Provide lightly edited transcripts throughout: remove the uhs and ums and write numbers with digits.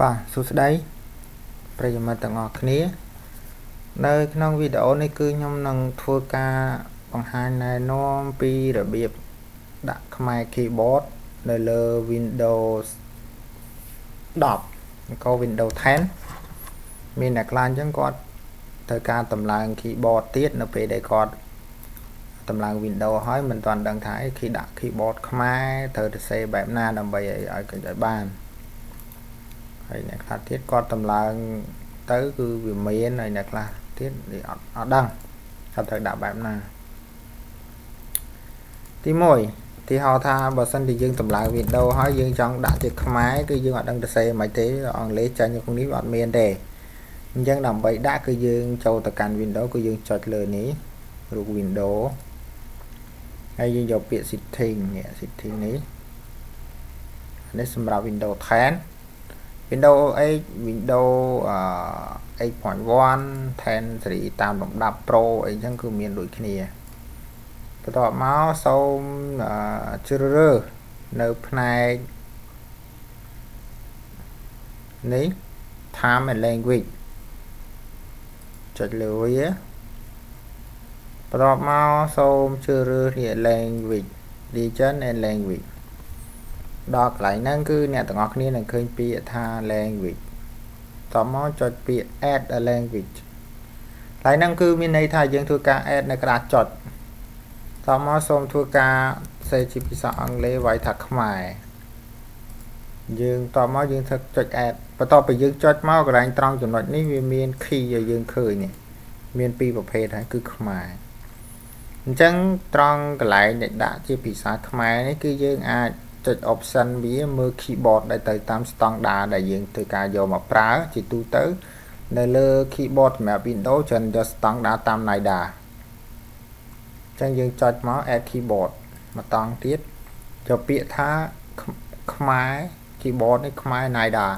បាទសួស្តីប្រិយមិត្តទាំងអស់គ្នានៅក្នុងវីដេអូនេះគឺខ្ញុំនឹងធ្វើការបង្ហាញណែនាំពីរបៀបដាក់ខ្មែរ keyboard នៅលើ Windows 10ក៏ Windows 10មានអ្នកខ្លះអញ្ចឹងគាត់ត្រូវការតម្លើង keyboard ទៀតនៅពេលដែលគាត់តម្លើង Windows ហើយមិនទាន់ដឹងថាគេដាក់ keyboard ខ្មែរត្រូវទៅសេបែបណាដើម្បីឲ្យឲ្យបានហើយអ្នកខ្លះទៀតគាត់តម្លើងទៅគឺវាមានហើយអ្នកខ្លះទៀតអត់ដឹងថាត្រូវដាក់បែបណាទី1ទីហៅថាបើសិនជាយើងតម្លើង Windows ហើយយើងចង់ដាក់ជាខ្មែរគឺយើងអត់ដឹងទៅសេមិនទេអង់គ្លេសចាញ់នៅក្នុងនេះវាអត់មានទេអញ្ចឹងដើម្បីដាក់គឺយើងចូលទៅកាន់ Windows គឺយើងចុចលើនេះរូប Windows ហើយយើងយកពាក្យ setting នេះ setting នេះនេះសម្រាប់ Windows 10 Windows 8 Windows 8.1 10 series តាមលំដាប់ Pro អីចឹងគឺមានដូចគ្នាបន្ទាប់មកសូមជ្រើសរើសនៅផ្នែកនេះ Time and Language ចុចលើវាបន្ទាប់មកសូមជ្រើសរើសនេះ Language Region and Language ដល់កន្លែងហ្នឹងគឺអ្នកទាំងអស់គ្នានឹងឃើញពាក្យថា language តមកចុចពាក្យ add a language កន្លែងហ្នឹងគឺមានន័យថាយើងធ្វើការ add នៅក្តារចុចតមកសូមធ្វើការសេជាភាសាអង់គ្លេសវាយថាខ្មែរយើងតមកយើងធ្វើចុច add បន្ទាប់ពីយើងចុចមកកន្លែងត្រង់ចំណុចនេះវាមាន key ឲ្យយើងឃើញនេះមានពីរប្រភេទហើយគឺខ្មែរអញ្ចឹងត្រង់កន្លែងដែលដាក់ជាភាសាខ្មែរនេះគឺយើងអាចចុច option វាមើល keyboard ដែលទៅតាមស្តង់ដារដែលយើងធ្វើការយកមកប្រើជាទូទៅនៅលើ keyboard សម្រាប់ Windows ច្រើនយកស្តង់ដារតាម NIDA អញ្ចឹងយើងចុចមក add keyboard មកតង់ទៀតយកពាក្យថាខ្មែរ keyboard នេះខ្មែរ NIDA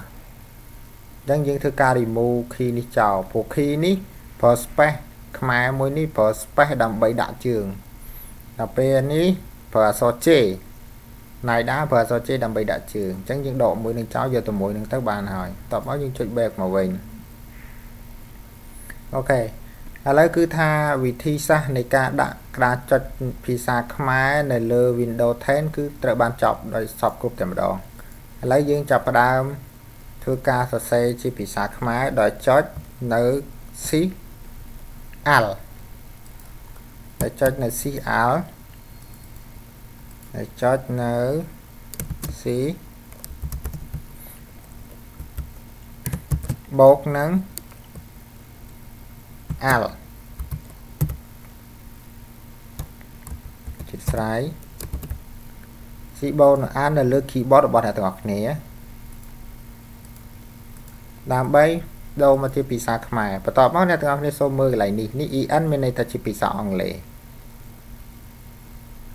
អញ្ចឹងយើងធ្វើការ remove key នេះចោលព្រោះ key នេះប្រើ space ខ្មែរមួយនេះប្រើ space ដើម្បីដាក់ជើងដល់ពេលនេះប្រើអក្សរ J ណៃដាប្រើអក្សរ J ដើម្បីដាក់ជើងអញ្ចឹងយើងដកមួយនឹងចោលយកតែមួយនឹងទៅបានហើយតបមកយើងចុច back មកវិញអូខេឥឡូវគឺថាវិធីសាស្ត្រនៃការដាក់ក្តារចុចភាសាខ្មែរនៅលើ Windows 10គឺត្រូវបានចប់ដោយសពគ្រប់តែម្ដងឥឡូវយើងចាប់ផ្ដើមធ្វើការសរសេរជាភាសាខ្មែរដោយចុចនៅ C Alt ដោយចុចនៅ C Alt ហើយចុចនៅ C បូកនឹង Alt ជាស្រ័យ C បូកនឹង Alt នៅលើ keyboard របស់អ្នកទាំងអស់គ្នាដើម្បីដូរមកជាភាសាខ្មែរបន្ទាប់មកអ្នកទាំងអស់គ្នាសូមមើលកន្លែងនេះនេះ EN មានន័យថាជាភាសាអង់គ្លេស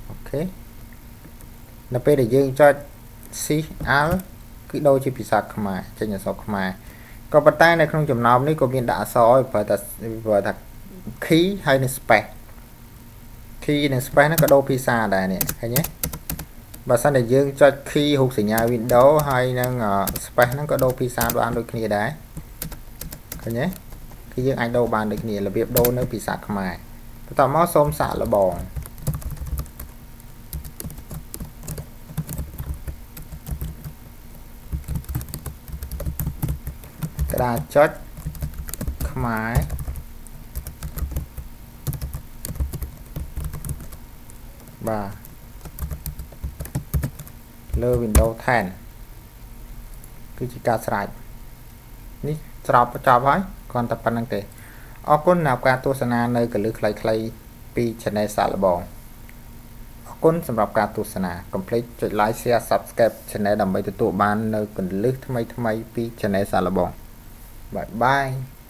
អូខេនៅពេលដែលយើងចុច C Alt គឺដូរជាភាសាខ្មែរចេញអក្សរខ្មែរក៏ប៉ុន្តែនៅក្នុងចំណោមនេះក៏មានដាក់អក្សរប្រើតែ key ហើយនិង space key និង space ហ្នឹងក៏ដូរភាសាដែរនេះឃើញទេបើសិនតែយើងចុច key រូបសញ្ញា window ហើយនឹង space ហ្នឹងក៏ដូរភាសាបានដូចគ្នាដែរឃើញទេគឺយើងអាចដូរបានដូចគ្នារបៀបដូរនៅភាសាខ្មែរបន្ទាប់មកសូមសាកល្បងក្តារចុចខ្មែរបាទលើ Windows 10គឺជាការស្រេចនេះស្របចប់ហើយគ្រាន់តែប៉ុណ្្នឹងទេអរគុណសម្រាប់ការទស្សនានៅកលឹះខ្លីៗពី Channel សាកល្បងអរគុណសម្រាប់ការទស្សនាកុំភ្លេចចុច Like Share Subscribe Channel ដើម្បីទទួលបាននៅកលឹះថ្មីៗពី Channel សាកល្បងបាយបាយ។